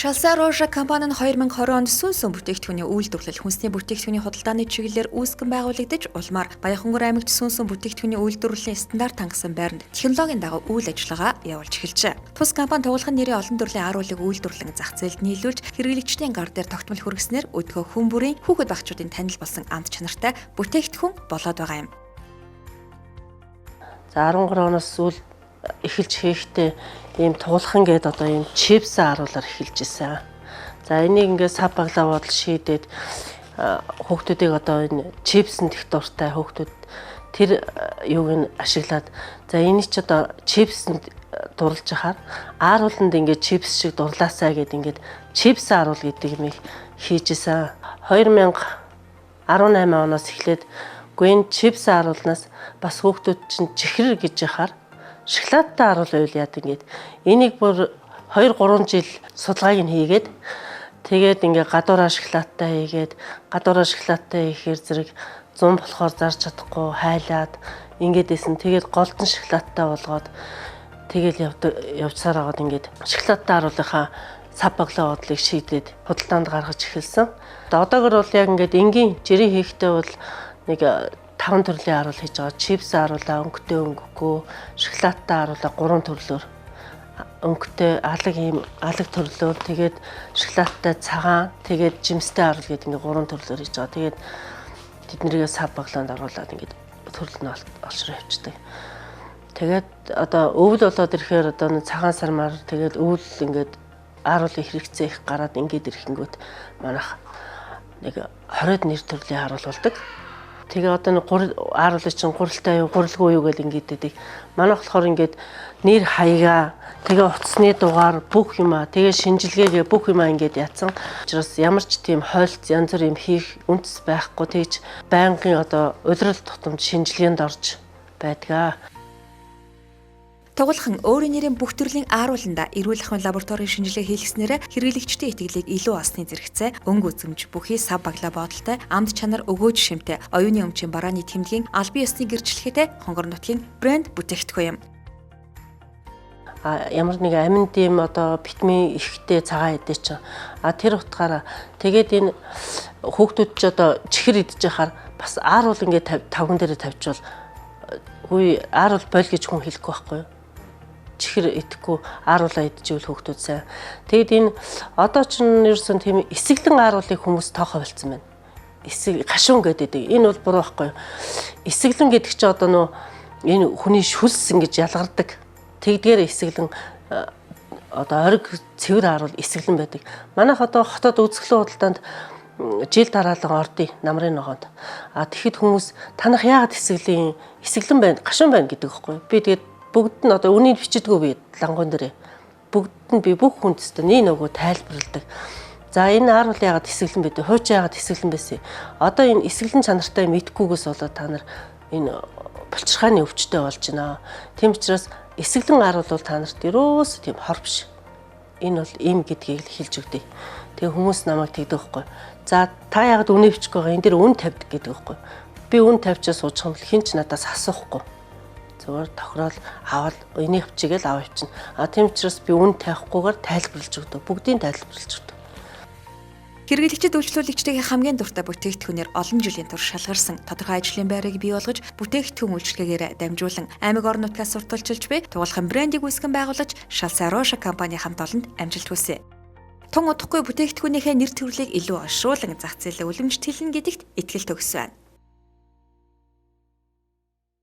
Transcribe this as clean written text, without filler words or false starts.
Шалсаа Рожа компани нь 2020 онд Сүүн бүтээгдэхүүний үйлдвэрлэл, хүнсний бүтээгдэхүүний худалдааны чиглэлээр үүсгэн байгуулагдаж, улмаар Баянхонгор аймагт Сүүн бүтээгдэхүүний үйлдвэрлэлийн стандарт хангасан байранд технологийн дагуу үйл ажиллагаа явуулж эхэлжээ. Тус компани тугалган нэрийн олон төрлийн ар уулыг үйлдвэрлэн зах зээлд нийлүүлж, хэрэглэгчдийн гар дээр тогтмол хүргэснээр өдгөө хүн бүрийн хүүхэд багчуудын танил болсон амт чанартай бүтээгдэхүүн болоод байгаа юм. За 13 оноос сүүл эхэлж хийхдээ ийм туулхан гээд одоо ийм чипс аруулаар эхэлж исэн. За энийг ингээд сав баглаа бодол шийдээд хүүхдүүдийг одоо энэ чипсэнд их дуртай хүүхдүүд тэр юуг нь ашиглаад, за энэ ч одоо чипсэнд дурлж хахаар аарууланд ингээд чипс шиг дурлаасаа гэд ингээд чипс ааруул гэдэг юм хийж исэн. 2018 оноос эхлээд гүн чипс ааруулнаас бас хүүхдүүд чинь чихрэр гэж яхаар шоколадтай аруул байвал яадаг ингээд энийг бүр 2 3 жил судалгааг нь хийгээд, тэгээд ингээ гадуураа шоколадтай хийгээд, гадуураа шоколадтай хийхээр зэрэг 100 болохоор зарж чадахгүй хайлаад ингээд исэн. Тэгээд голдон шоколадтай болгоод тэгэл явцаар агаад ингээд шоколадтай аруулынхаа сав баглаа бодлыг шийдээд худалдаанд гаргаж эхэлсэн. Одоогор бол яг ингээд энгийн жирийн хийхдээ бол нэг 5 төрлийн аруул хийж байгаа. Чипс аруулаа өнгөтэй, өнгөгүй, шоколадтай аруулаа 3 төрлөөр, өнгөтэй алаг, ийм алаг төрлөөр, тэгээд шоколадтай цагаан, тэгээд жимстэй аруул гэдэг ингээд 3 төрлөөр хийж байгаа. Тэгээд тэднэргээ сав баглаанд оруулаад ингээд төрөл нь олшроо явчихдаг. Тэгээд одоо өвөл болоод ирэхээр одоо нэг цагаан сармаар, тэгээд өвөл ингээд ааруулын хэрэгцээ их гараад ингээд ирэхэнгүүт манайх нэг 20-од нэр төрлийн ааруул болдог. Тэгээ одоо нэг ааруулын чинь гурилтай юу, гурилгүй юу гэл ингээд байдаг. Манайх болохоор ингээд нэр хаягаа, тэгээ утасны дугаар бүх юмаа, тэгээ шинжилгээгээ бүх юмаа ингээд ятсан. Учираас ямар ч тийм хойлц янз бүр юм хийх үндэс байхгүй, тэгж байнгын одоо улирал тутамд шинжилгээнд орж байдгаа. Тугалхан өөрийн нэрийн бүх төрлийн аарууланда эрүүл ахуйн лабораторийн шинжилгээ хийлгэснээр хэрэглэгчдийн итгэлийг илүү олсны зэрэгцээ өнгө үзэмж бүхий сав баглаа бодолтой, амт чанар өгөөж шимтэй, оюуны өмчийн барааны тэмдгийн албан ёсны гэрчлэгээтэй Хонгор нутгийн брэнд бүтээгдэхүүн юм. А ямар нэг амин дэм одоо витамин ихтэй цагаан эдээ чинь. А тэр утгаараа тэгээд энэ хүүхдүүд ч одоо чихэр идэж яхаар бас ааруул ингээд тавган дээр тавьчвал үгүй ааруул боль гэж хүн хэлэхгүй байхгүй юу? Чихэр идэхгүй ааруулаа идчихвэл хүүхдүүд сайн. Тэгэд энэ одоо ч ерөөсөн тийм эсэглэн ааруулыг хүмүүс тоохоо болсон байна. Эсэг гашуун гэдэг. Энэ бол буруу байхгүй юу? Эсэглэн гэдэг чинь одоо нөө энэ хүний шүлс ингэж ялгардаг. Тэгдгээр эсэглэн одоо ориг цэвэр ааруул эсэглэн байдаг. Манайх одоо хотод үзэсгэлэн худалдаанд жил дараалан ордын намрын ногоонд. А тэгэхэд хүмүүс танах яагаад эсэглэн эсэглэн байна, гашуун байна гэдэг байхгүй юу? Би тэгээд бүгд нь одоо үнийг бичдэггүй, би лангуун дээрээ. Бүгд нь би бүх хүнд өстө нэг нөгөө тайлбарладаг. За энэ ааруул яагаад эсэглэн байдээ? Хуучин яагаад эсэглэн байсан? Одоо энэ эсэглэн чанартай мэдхгүйгээс болоод та нар энэ булчирхааны өвчтэй болж байна. Тийм учраас эсэглэн ааруул бол та нарт ерөөсөө тийм хор биш. Энэ бол ийм гэдгийг л хэлж өгдөг. Тэгээ хүмүүс намайг тэгдэг байхгүй. За та яагаад үнэ бичихгүй байгаа? Энэ дээр үн тавьдаг гэдэг байхгүй. Би үн тавьчаа суучих юм бол хэн ч надаас асуухгүй. Зүгээр тохирол аваад энийг бичгээл аваа явчихна. А тийм учраас би үн тавихгүйгээр тайлбарлаж өгдөг. Бүгдийг тайлбарлаж өгдөг. Хэрэглэгчид үйлчлүүлэгчдийн хамгийн дуртай бүтээгдэхүүнээр олон жилийн турш шалгарсан, тодорхой ажлын байрыг бий болгож, бүтээгдэхүүн үйлчилгээгээр дамжуулан аймаг орон нутгаас сурталчилж буй Тугалхан брендийг үүсгэн байгуулаж Шалсаа Роша компани хамт олонд амжилт хүсье. Тун удахгүй бүтээгдэхүүнийхээ нэр төрлийг илүү олшруулан зах зээлээ үлэмж тэлнэ гэдэгт итгэл төгс байна.